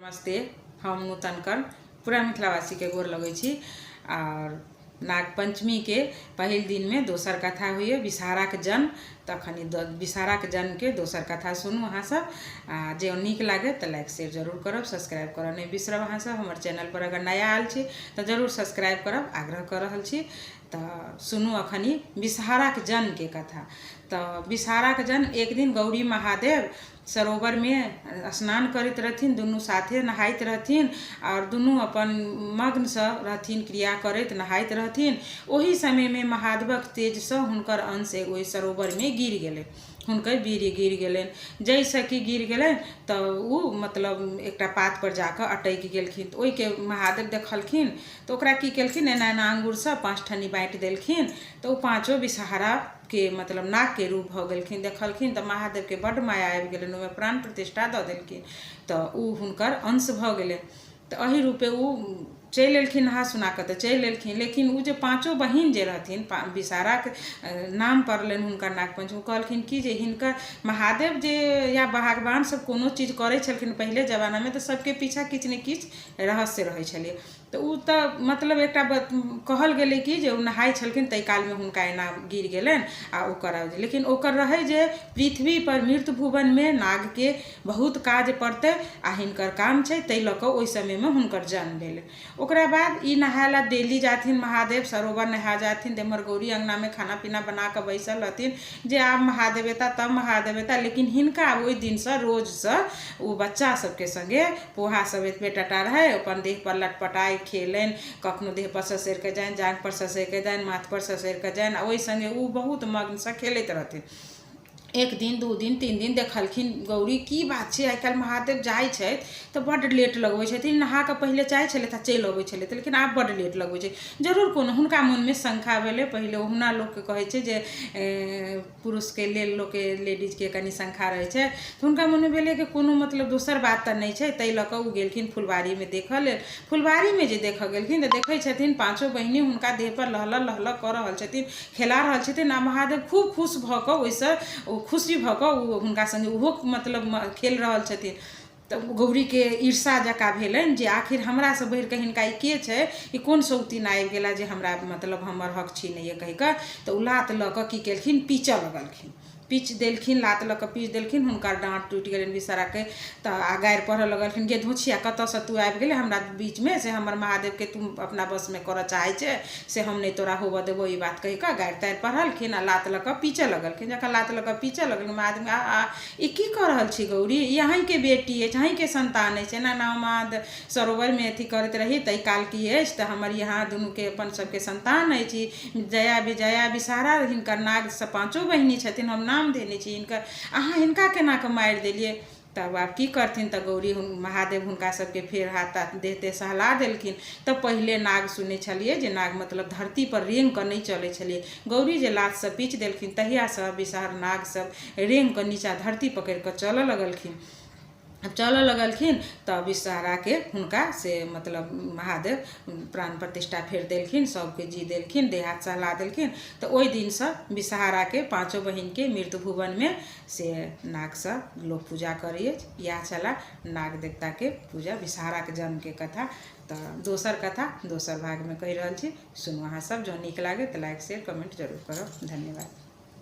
नमस्ते, हम नूतन कर्ण पूरा मिथिलावासीके गोर लगै छी। आओर नागपञ्चमीके पहिल दिनमे दोसर कथा होइए विषहाराके जन्म। तऽ एखन ई विषहाराके जन्मके दोसर कथा सुनू अहाँसभ। आ जे नीक लागै तऽ लाइक शेयर जरूर करब, सब्सक्राइब करऽ नहि बिसरब। अहाँसभ हमर चैनलपर अगर नया आयल छी तऽ जरूर सब्सक्राइब करब, आग्रह कऽ रहल छी। तऽ सुनू एखन ई विषहाराके जन्मके कथा। तऽ विषहाराके जन्म, एक दिन गौरी महादेव सरोवरमे स्नान करैत रहथिन, दुनू साथे नहाइत रहथिन आओर दुनू अपन मग्नसँ रहथिन, क्रिया करैत नहाइत रहथिन। ओही समयमे महादेवक तेजसँ हुनकर अंश ओहि सरोवरमे गिर गेलै, हुनकर वीर्य गिर गेलनि, जाहिसँ कि गिर गेलनि तऽ ओ मतलब एकटा पातपर जा कऽ अटकि गेलखिन। तऽ ओहिके महादेव देखलखिन तऽ ओकरा की केलखिन, एना एना आङ्गुरसँ 5 ठन्नी बाँटि देलखिन तऽ ओ पाँचो विषहारा के मतलब नागके रूप भऽ गेलखिन। देखलखिन तऽ महादेवके बड्ड माया आबि गेलनि, ओहिमे प्राण प्रतिष्ठा दऽ देलखिन तऽ ओ हुनकर अंश भऽ गेलनि। तऽ एहि रूपे ओ चलि एलखिन, नहा सुना कऽ तऽ चलि एलखिन, लेकिन ओ जे पाँचो बहिन जे रहथिन, विषहाराके नाम पड़लनि हुनकर नागपञ्चमी। ओ कहलखिन कि जे हिनकर महादेव जे या भगवान सब कोनो चीज करै छलखिन पहिले जमानामे तऽ सबके पीछा किछु ने किछु रहस्य रहै छलै। तऽ ओ तऽ मतलब एकटा कहल गेलै कि जे ओ नहाइ छलखिन ताहि कालमे हुनका एना गिर गेलनि आ ओकर, लेकिन ओकर रहै जे पृथ्वीपर मृत भुवनमे नागके बहुत काज पड़तै आ हिनकर काम छै, ताहि लऽ कऽ ओहि समयमे हुनकर जन्म भेलै। ओकरा बाद ई नहाय लए डेली जाथिन महादेव सरोवर नहा जाथिन। एम्हर गौरी अङ्गनामे खाना पीना बना कऽ बैसल रहथिन जे आब महादेव एता तब महादेव एता। लेकिन हिनका आब ओहि दिनसँ रोजसँ ओ बच्चा सबके सङ्गे पोहा सब एतबे टाटा रहै, अपन देहपर लटपटाइ खेलनि, कखनो देहपर ससरि कऽ जानि, जाँघपर ससरि कऽ जानि, माथपर ससरि कऽ जानि आ ओहि सङ्गे ओ बहुत मग्नसँ खेलैत रहथिन। एक दिन, 2 दिन, 3 दिन देखलखिन गौरी, की बात छै, आइ काल्हि महादेव जाइ छथि तऽ बड्ड लेट लगबै छथिन। नहा कऽ पहिले चाहै छलथि आ चलि अबै छलथि, लेकिन आब बड्ड लेट लगबै छै। जरूर कोनो हुनका मोनमे शङ्का भेलै। पहिले ओहुना लोकके कहै छै जे पुरुषके लेल लोकके लेडीजके कनि शङ्का रहै छै। तऽ हुनका मोनमे भेलै कि कोनो मतलब दोसर बात तऽ नहि छै। ताहि लऽ कऽ ओ गेलखिन फुलबारीमे देखऽ लेल। फुलबारीमे जे देखऽ गेलखिन तऽ देखै छथिन पाँचो बहिनी हुनका देहपर लहलह लहलह कऽ रहल छथिन, खेला रहल छथिन आ महादेव खूब खुश भऽ कऽ, ओहिसँ ओ खुशी भऽ कऽ ओ हुनका सङ्गे ओहो मतलब खेल रहल छथिन। तऽ गौरीके ईर्षा जकाँ भेलनि जे आखिर हमरासँ बढ़िकऽ हिनका ई के छै, ई कोन सौतीन आबि गेला जे हमरा मतलब हमर हक छीनैए कहि कऽ। तऽ ओ लात लऽ कऽ की केलखिन, पीचऽ लगलखिन, पीच देलखिन, लात लऽ कऽ पीच देलखिन, हुनकर डाँट टूटि गेलनि विषहराके। तऽ आ गारि पढ़ऽ लगलखिन, गे धोछिया, कतऽसँ तू आबि गेलै हमरा बीचमे, से हमर महादेवके तू अपना वशमे करऽ चाहै छै, से हम नहि तोरा होबऽ देबौ। ई बात कहि कऽ गारि तारि पढ़लखिन आ लात लऽ कऽ पीचऽ लगलखिन। जखन लात लऽ कऽ पीचऽ लगलखिन महादेव, आ आ ई की कऽ रहल छी गौरी, ई अहीँके बेटी अछि, अहीँके सन्तान अछि। एना एना हम सरोवरमे अथी करैत रही ताहि काल की अछि तऽ हमर यहाँ दुनूके अपन सबके सन्तान अछि, जया विजया विषहरा, हिनकर नागसँ पाँचो बहिनी छथिन, हम नाम धेने छी हिनकर, अहाँ हिनका केना कऽ मारि देलियै? तब आब की करथिन? तऽ गौरी महादेव हुनका सबके फेर हाथ ताथ देह तेह सहला देलखिन। तऽ पहिले नाग सुनै छलियै जे नाग मतलब धरतीपर रेंग कऽ नहि चलै छलै। गौरी जे लातसँ पीच देलखिन तहियासँ विषहर नाग सब रेंग कऽ नीचा धरती पकड़ि कऽ चलऽ लगलखिन। आब चलऽ लगलखिन तऽ विषहराके हुनका से मतलब महादेव प्राण प्रतिष्ठा फेर देलखिन, सबके जी देलखिन, देह हाथ सहला देलखिन। तऽ ओहि दिनसँ विषहराके पाँचो बहिनके मृत्यु भुवनमे से नागसँ लोक पूजा करै अछि। इएह छलए नाग देवताके पूजा, विषहराके जन्मके कथा। तऽ दोसर कथा दोसर भागमे कहि रहल छी, सुनू अहाँसभ। जँ नीक लागै तऽ लाइक शेयर कमेंट जरूर करब। धन्यवाद।